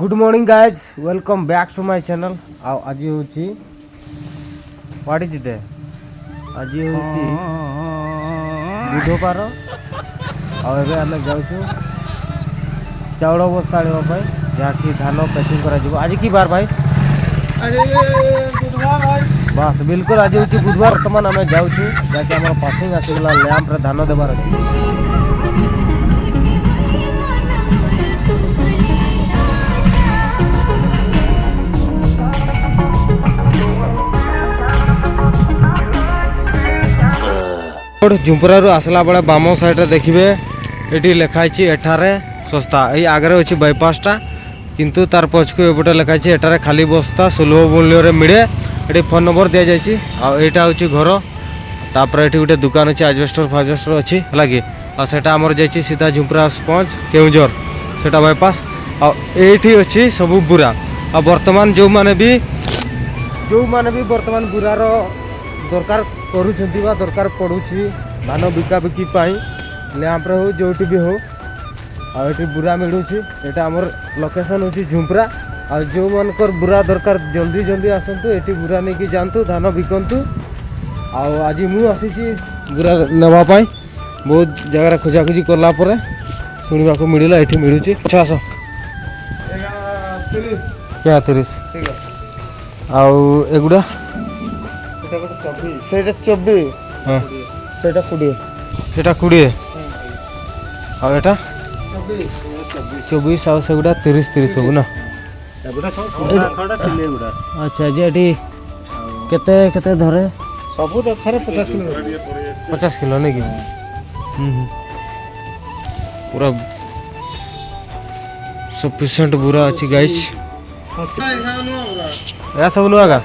Good morning, guys, welcome back to my channel. ଆଉ ଆଜି ହେଉଛି, what is day? ଆଜି ହେଉଛି ବୁଧବାର। ଆଉ ଏବେ ଆମେ ଯାଉଛୁ ଚାଉଳ ବସ୍ତା ଆଣିବା ପାଇଁ, ଯାହାକି ଧାନ ପ୍ୟାକିଂ କରାଯିବ। ଆଜି କି ବାର ଭାଇ? ବାସ୍, ବିଲକୁଲ, ଆଜି ହେଉଛି ବୁଧବାର। ବର୍ତ୍ତମାନ ଆମେ ଯାଉଛୁ, ଯାହାକି ଆମର ପାସିଂ ଆସିଗଲା, ଲ୍ୟାମ୍ପରେ ଧାନ ଦେବାର ଅଛି। ଝୁମ୍ପୁରାରୁ ଆସିଲା ବେଳେ ବାମ ସାଇଡ଼୍ରେ ଦେଖିବେ, ଏଠି ଲେଖା ହେଇଛି ଏଠାରେ ଶସ୍ତା। ଏଇ ଆଗରେ ଅଛି ବାଇପାସଟା, କିନ୍ତୁ ତାର ପଛକୁ ଏପଟେ ଲେଖା ହେଇଛି ଏଠାରେ ଖାଲି ବସ୍ତା ସୁଲଭ ମୂଲ୍ୟରେ ମିଳେ। ଏଠି ଫୋନ୍ ନମ୍ବର ଦିଆଯାଇଛି। ଆଉ ଏଇଟା ହେଉଛି ଘର। ତାପରେ ଏଠି ଗୋଟେ ଦୋକାନ ଅଛି, ଆଜବେଷ୍ଟର ଫାଜବେଷ୍ଟର ଅଛି, ହେଲା କି? ଆଉ ସେଟା ଆମର ଯାଇଛି ସିଧା ଝୁମ୍ପୁରା ସ୍ପଞ୍ଜ କେଉଁଝର, ସେଟା ବାଇପାସ୍। ଆଉ ଏଇଠି ଅଛି ସବୁ ବୁରା। ଆଉ ବର୍ତ୍ତମାନ ଯେଉଁମାନେ ବି ବର୍ତ୍ତମାନ ବୁରାର ଦରକାର କରୁଛନ୍ତି ବା ଦରକାର ପଡ଼ୁଛି ଧାନ ବିକାବିକି ପାଇଁ, ଲ୍ୟାମ୍ପରେ ହଉ, ଯେଉଁଠି ବି ହଉ, ଆଉ ଏଠି ବୁରା ମିଳୁଛି। ଏଇଟା ଆମର ଲୋକେସନ୍ ହେଉଛି ଝୁମ୍ପୁରା। ଆଉ ଯେଉଁମାନଙ୍କର ବୁରା ଦରକାର, ଜଲ୍ଦି ଜଲ୍ଦି ଆସନ୍ତୁ, ଏଠି ବୁରା ନେଇକି ଯାଆନ୍ତୁ, ଧାନ ବିକନ୍ତୁ। ଆଉ ଆଜି ମୁଁ ଆସିଛି ବୁରା ନେବା ପାଇଁ। ବହୁତ ଜାଗାରେ ଖୋଜାଖୋଜି କଲା ପରେ ଶୁଣିବାକୁ ମିଳିଲା ଏଠି ମିଳୁଛି। ଆଚ୍ଛା, ଆସ। କ୍ୟା 30? ଆଉ ଏଗୁଡ଼ା? ସେଇଟା 24। ସେଇଟା 20। ସେଟା 20 ଆଉ ଏଟା 24। ଆଉ ସେଗୁଡ଼ା 30 30 ସବୁ ନା? ଆଚ୍ଛା, ଯେ ଏଠି କେତେ କେତେ ଧରେ? ସବୁ ଦରକାର 50 କିଲୋ। 50 କିଲୋ ନାଇଁ କି? ହୁଁ ହୁଁ ପୁରା ସଫିସିଏଣ୍ଟ ବୁରା ଅଛି ଗାଇସ୍। ଏହା ସବୁ ନୂଆ ଗା।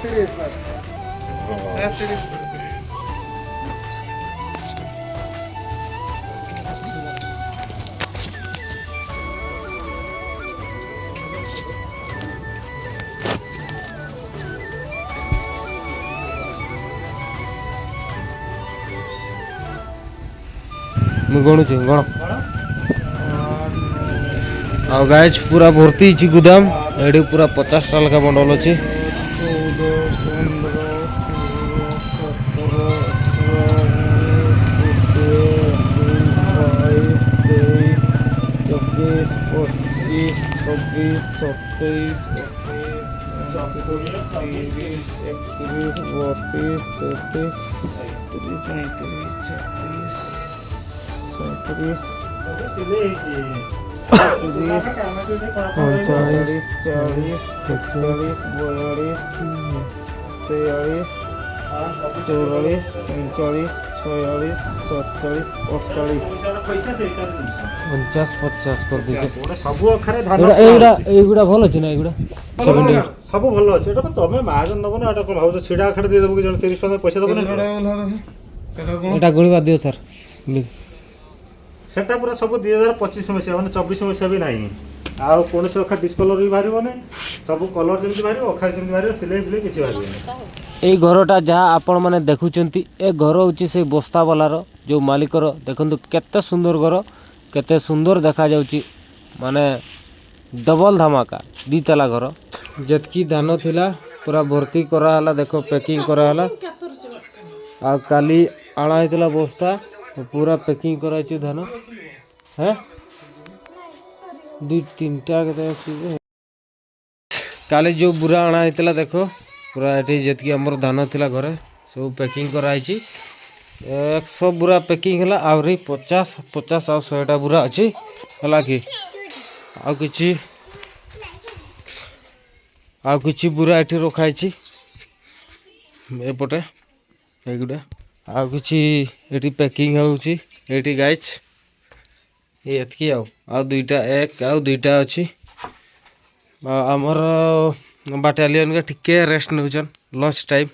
ମୁଁ ଗଣୁଛି, ଗଣ। ଆଉ ଗାଇସ୍, ପୁରା ଭର୍ତ୍ତି ହେଇଛି ଗୁଦାମ। ଏଠି ପୁରା 50ଟା ଲେଖା ବଣ୍ଡଲ ଅଛି। 14, 15, 16, 17, 18, 19, 20, 21, 22, 23, 24, 25, 26, 27, 28, 30, 31, 32, 33, 35, 36, 37, 38, 39, 40, 41, 42, 43, 44, 45, 46, 47, 48। 49 50 କରିଦେଇଛି। ସବୁ ଅଖାରେ ଧାନ। ଏଗୁଡ଼ା ଏଇଗୁଡ଼ା ଏଇଗୁଡ଼ା ଭଲ ଅଛି ନା? ଏଗୁଡ଼ା 70? ସବୁ ଭଲ ଅଛି। ଏଇଟା ତମେ ମହାଜନ ଦବ ନା? ଏଟା କଣ ଭାବୁଛ, ଛିଡ଼ା ଅଖାରେ ଦେଇଦେବ କି? ଜଣେ 30 ଟଙ୍କା ପଇସା ଦବ ନା? ଏଇଟା ଗଣିବା ଦିଅ ସାର୍। ସେଟା ପୁରା ସବୁ 2025 ମସିହା, ମାନେ 24 ମସିହା ବି ନାହିଁ। ଆଉ କୌଣସି ଅଖା ଡିସ୍କଲର ବି ବାହାରିବନି। ସବୁ କଲର ଯେମିତି ବାହାରିବ, ଅଖା ଯେମିତି ବାହାରିବ, ସିଲେଇ ଫିଲେଇ କିଛି ବାହାରିବନି। ଏଇ ଘରଟା ଯାହା ଆପଣମାନେ ଦେଖୁଛନ୍ତି, ଏ ଘର ହେଉଛି ସେଇ ବସ୍ତାବାଲାର, ଯେଉଁ ମାଲିକର। ଦେଖନ୍ତୁ କେତେ ସୁନ୍ଦର ଘର, କେତେ ସୁନ୍ଦର ଦେଖାଯାଉଛି, ମାନେ ଡବଲ ଧାମାକା, ଦୁଇ ତାଲା ଘର। ଯେତିକି ଧାନ ଥିଲା ପୁରା ଭର୍ତ୍ତି କରାହେଲା, ଦେଖ, ପ୍ୟାକିଂ କରାହେଲା। ଆଉ କାଲି ଆଣା ହେଇଥିଲା ବସ୍ତା, ପୁରା ପ୍ୟାକିଂ କରାହେଇଛି ଧାନ। ହେଁ, ଦୁଇ ତିନିଟା କେତେ ଅଛି ଯେ। କାଲି ଯେଉଁ ବୁରା ଆଣା ହେଇଥିଲା, ଦେଖ, ପୁରା ଏଠି ଯେତିକି ଆମର ଧାନ ଥିଲା ଘରେ, ସବୁ ପ୍ୟାକିଂ କରାହେଇଛି। 100 ବୁରା ପ୍ୟାକିଂ ହେଲା। ଆହୁରି 50 50 ଆଉ 100ଟା ବୁରା ଅଛି, ହେଲା କି? ଆଉ କିଛି ବୁରା ଏଠି ରଖା ହେଇଛି ଏପଟେ ଏଗୁଡ଼ା। ଆଉ କିଛି ଏଠି ପ୍ୟାକିଂ ହେଉଛି ଏଇଠି ଗାଇସ୍। ଏତିକି। ଆଉ ଦୁଇଟା, ଏକ ଆଉ ଦୁଇଟା ଅଛି। ଆଉ ଆମର ବାଟାଲିୟନକେ ଟିକେ ରେଷ୍ଟ ନେଉଛନ୍, lunch time.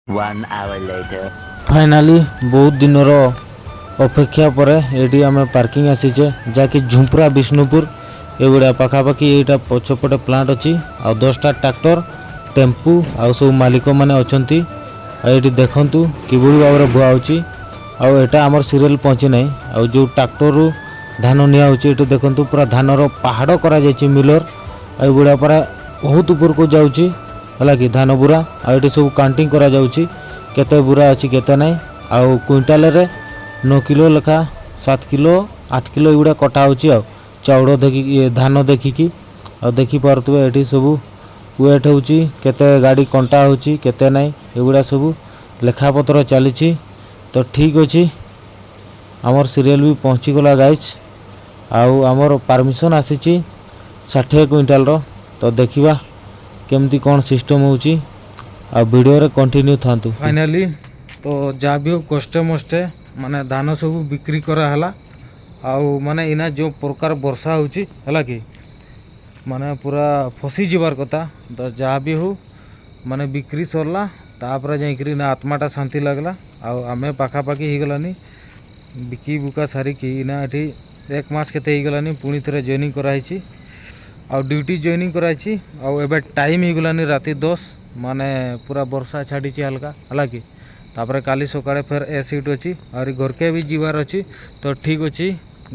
One hour later. Finally ବହୁତ ଦିନର ଅପେକ୍ଷା ପରେ ଏଇଠି ଆମେ ପାର୍କିଂ ଆସିଛେ, ଯାହାକି ଝୁମ୍ପୁରା ବିଷ୍ଣୁପୁର ଏଗୁଡ଼ା ପାଖାପାଖି। ଏଇଟା ପଛପଟେ ପ୍ଲାଣ୍ଟ ଅଛି। ଆଉ 10ଟା ଟ୍ରାକ୍ଟର, ଟେମ୍ପୁ ଆଉ ସବୁ ମାଲିକମାନେ ଅଛନ୍ତି। ଆଉ ଏଇଠି ଦେଖନ୍ତୁ କିଭଳି ଭାବରେ ବୁହା ହେଉଛି। ଆଉ ଏଇଟା ଆମର ସିରିଏଲ୍ ପହଞ୍ଚି ନାହିଁ। ଆଉ ଯେଉଁ ଟ୍ରାକ୍ଟରରୁ ଧାନ ନିଆହେଉଛି। ଏଠି ଦେଖନ୍ତୁ, ପୁରା ଧାନର ପାହାଡ଼ କରାଯାଇଛି ମିଲର। ଏଇଭଳିଆ ପୁରା ବହୁତ ଉପରକୁ ଯାଉଛି, ହେଲା କି, ଧାନ ବୁରା। ଆଉ ଏଠି ସବୁ କାଉଣ୍ଟିଂ କରାଯାଉଛି, କେତେ ବୁରା ଅଛି, କେତେ ନାହିଁ। ଆଉ କୁଇଣ୍ଟାଲରେ 9 କିଲୋ ଲେଖା, 7 କିଲୋ, 8 କିଲୋ ଏଗୁଡ଼ା କଟା ହେଉଛି। ଆଉ ଚାଉଳ ଦେଖିକି, ଇଏ ଧାନ ଦେଖିକି। ଆଉ ଦେଖିପାରୁଥିବେ, ଏଠି ସବୁ ୱେଟ୍ ହେଉଛି, କେତେ ଗାଡ଼ି କଣ୍ଟା ହେଉଛି, କେତେ ନାହିଁ, ଏଗୁଡ଼ା ସବୁ ଲେଖାପତ୍ର ଚାଲିଛି। ତ ଠିକ୍ ଅଛି, ଆମର ସିରିଏଲ୍ ବି ପହଞ୍ଚିଗଲା ଗାଇଜ୍। ଆଉ ଆମର ପାରମିସନ୍ ଆସିଛି 60 କୁଇଣ୍ଟାଲର। ତ ଦେଖିବା କେମିତି କ'ଣ ସିଷ୍ଟମ୍ ହେଉଛି। ଆଉ ଭିଡ଼ିଓରେ କଣ୍ଟିନ୍ୟୁ ଥାନ୍ତୁ। ଫାଇନାଲି ତ ଯାହା ବି ହଉ, କଷ୍ଟେ ମଷ୍ଟେ ମାନେ ଧାନ ସବୁ ବିକ୍ରି କରାହେଲା। ଆଉ ମାନେ ଇନା ଯେଉଁ ପ୍ରକାର ବର୍ଷା ହେଉଛି, ହେଲା କି, ମାନେ ପୁରା ଫସି ଯିବାର କଥା। ତ ଯାହା ବି ହଉ, ମାନେ ବିକ୍ରି ସରିଲା, ତାପରେ ଯାଇକିରି ନା ଆତ୍ମାଟା ଶାନ୍ତି ଲାଗିଲା। ଆଉ ଆମେ ପାଖାପାଖି ହେଇଗଲାନି ବିକି ବୁକା ସାରିକି ଇନା ଏଠି ଏକ ମାସ କେତେ ହେଇଗଲାନି। ପୁଣି ଥରେ ଜଏନିଂ କରାହେଇଛି ଆଉ ଡ୍ୟୁଟି ଜଏନିଂ କରାହେଇଛି। ଆଉ ଏବେ ଟାଇମ୍ ହେଇଗଲାନି ରାତି 10। ମାନେ ପୁରା ବର୍ଷା ଛାଡ଼ିଛି ହାଲକା, ହେଲା କି। ତାପରେ କାଲି ସକାଳେ ଫେର୍ ଏ ସିଫ୍ଟ ଅଛି, ଆହୁରି ଘରକେ ବି ଯିବାର ଅଛି। ତ ଠିକ୍ ଅଛି,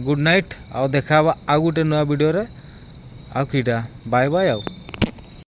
ଗୁଡ଼୍ ନାଇଟ୍। ଆଉ ଦେଖା ହେବା ଆଉ ଗୋଟେ ନୂଆ ଭିଡ଼ିଓରେ। ଆଉ କିଟା, ବାଏ ବାଏ ଆଉ।